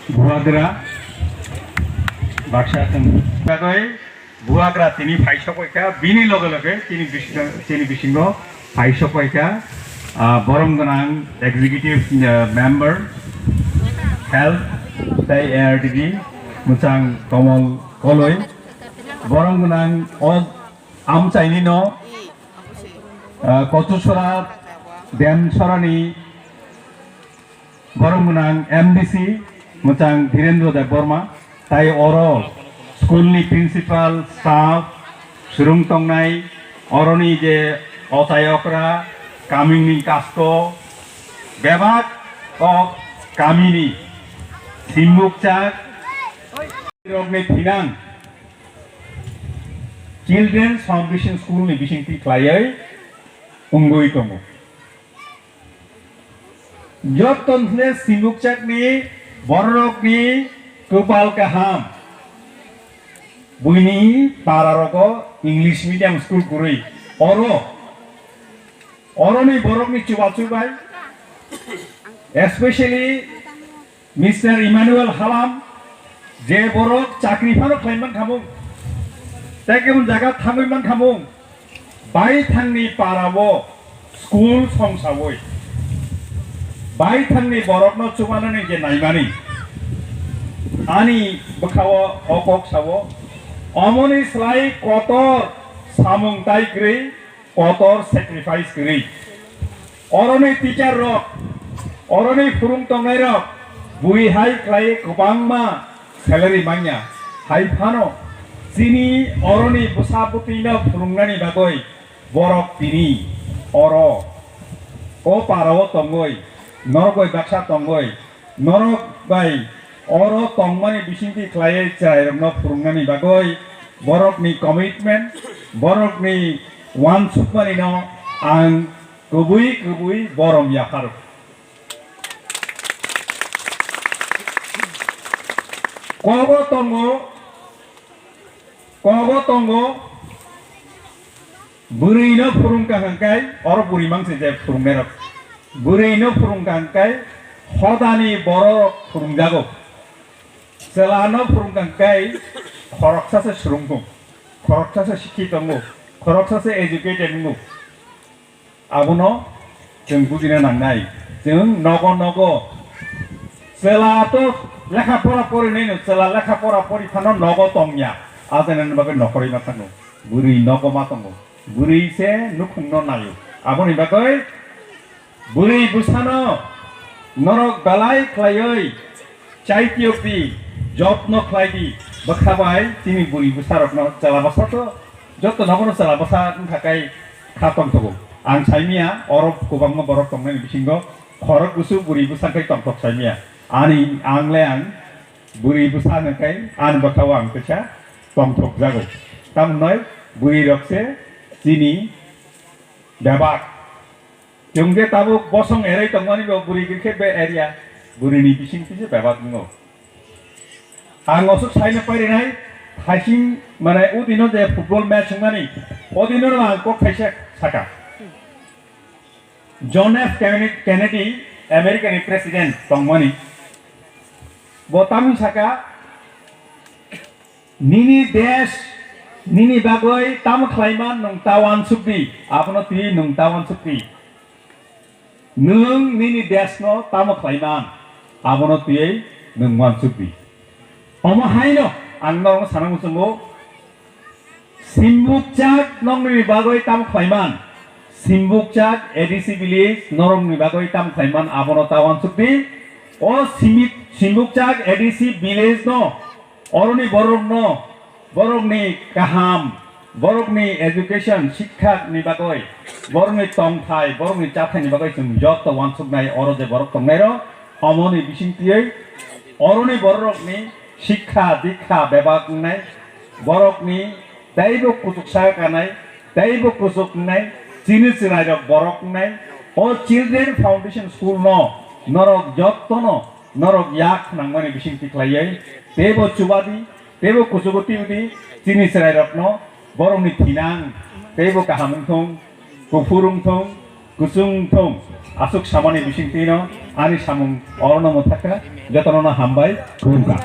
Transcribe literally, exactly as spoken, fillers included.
Bubagra baksa chwng bagwi bubagra tini phaisok paikha, bini loge loge chini bisingo, chini bisingo phaisok paikha, ah, borom gwnang executive, ah, member, health tei A R D D mwchang Komol Koloi, borom gwnang o amchaini no, ah, Kochusora Demsorani borom gwnang M D C mwchang Dhirendra Debbarma, tai oro school ni principal, staff, swrwng tongnai, oroni je ochai okra, kamini kasto, bebak kok kamini simbukchak rokni thinang Children's Foundation School ni bisingtwi khlaiwi wngwi tongo. Jottoni simbukchakni bororokni kwpal kaham. Buini pararogo English medium school kwrwi. Oro, oroni borokni chubachu bai, especially Mister Emmanuel Halam, je borok chakri phano khlai man khamung, tei kebun jaga thangwi man khamung, bai thangni parao school songsawi, bai thangni borokno chubanani je naimani, ani bwkhao o kok sao, omoni slai kotor samung tai kwrwi, kotor sacrifice kwrwi. Oroni teacher rok, oroni phwrwng tongnai rok, bui hai khlai kwbangma salary manya. Hai phano chini oroni bwsa bwtwino phwrwngnani bagwi borok tini oro o parao tongwi, norok bai baksa tongwi, norok bai oro tongmani bisingtwi khlaiwi chwrairokno phwrwngnani bagwi borokni commitment, borokni uansukmanino ang kubui kubui borom yapharo. Kogo tongo, kogo tongo, bwrwino phwrwngkha hwnkhe, oro bwrwi mangse je phwrwngnairok. Bwrwino phwrwngkha hwnkhe hodani borok phwrwngjago. Chwlano phwrwngkha hwnkhe khoroksa se swrwngkung, khoroksa se sikhi tongo, khoroksa se educated wngo. Abono chwng bujina nangnai. Chwng nogo nogo chwla to lekha pora porinai no, chwla lekha pora pori phano nogo tongya. Ajainani bagwi nokhorwi ma thango. Bwrwi nogo ma tongo. Bwrwi se nukhungno naio. Aboni bagwi bwrwi bwsano norok belai khlaiwi chaitiyokdi, jotno khlaidi, bwkha bai chini bwrwi bwsarokno chwla bwsa to joto nogono chwla bwsa wngkha kai kha tongthogo. Ang saimia oro kwbangma borok tongmani bisingo khorok bwswk bwrwi bwsa kai tongthok saimia. Ani ang le ang bwrwi bwsa hwnkhe ani bwkhao ang teisa tongthok jago. Tamoni bwrwi rok se chini bebak. Chwng je tabuk bosong eroi tongmani bo bwrwi khe be area, bwrwini bising khe je bebak wngo. Ang osuk saino pairinai, thaising mane udino je football match wngmani, odino ang kok khaisa saka. John F Kennedy, Kennedy, America ni president tongmani, bo tamni saka, nini desh, nini bagwi tamo khlaiman nwng ta uansukdi, abono twi nwng ta uansukdi. Nwng nini deshno tamo khlaiman, abono twi nwng uansukdi. Omo haino ang norokno sana muchungo, Simbukchak nokni bagwi tamo khlaiman? Simbukchak A D C village norokni bagwi tamo khlaiman abono ta uansukdi. O Simit-, Simbukchak A D C village no, oroni borokno, borokni kaham, borokni education, sikha ni bagwi, borokni tongthai, borokni chathaini bagwi chwng joto uansuknai oro je borok tongnairok, omoni bisingtwi oroni borokni sikha, dikha bebak wngnai, borokni teibo kuchuksa kanai, teibo kuchuk wngnai, chini chwrairok borok wngnai. O Children Foundation School no norok jottono norok yak nangmani bising tikhlaiwi teibo chubadi, teibo kuchugo tibidi, chini chwrairokno borokni thinang teibo kaham wngthung, kuphur wngthung, kuchung wngthung. Aswk samani bisingtwino ani samung orono mwthakha, jotono hambai, khulumkha.